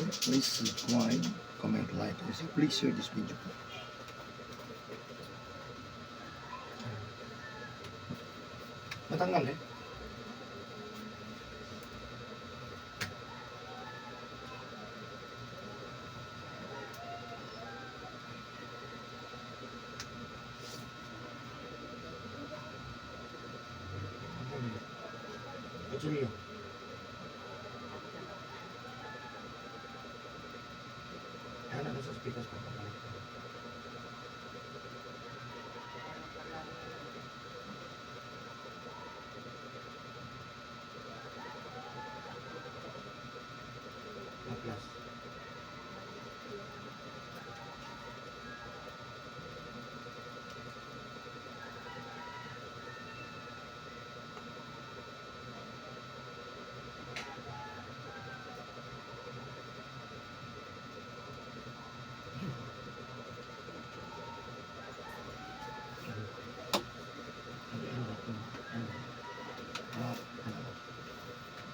Please subscribe, comment, like, and share. Please share this video po. Matanggal eh. Kutsilyo. Yan, ano sa speakers pa pabalik. Atlas.